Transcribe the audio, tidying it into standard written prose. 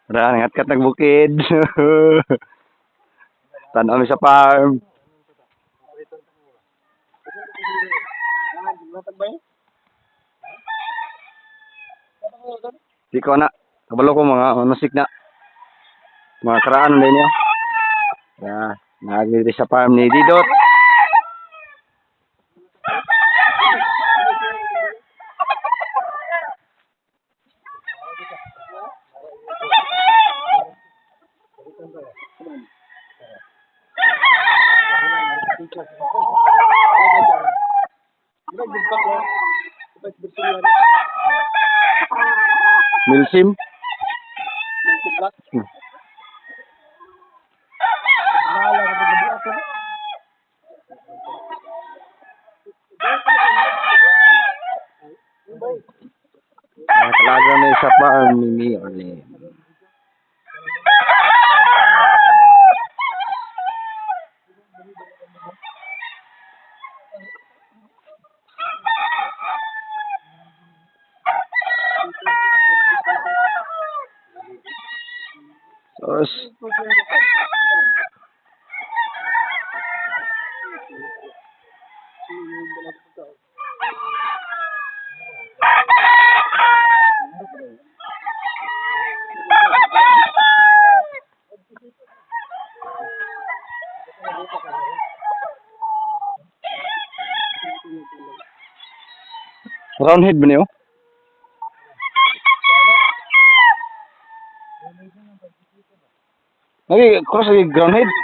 Tara, nangatkat ng bukid. Tanaw mi sa farm. Di ko na. Kabalo ko mga manusik na. Mga karaan na niyo. Ya, naagli sa farm ni Didot. Milsim. Ah, kalaga na sa farm ni Mayor Lim. Sos. Roundhead ba niyo? Lagi cross lagi groundhead.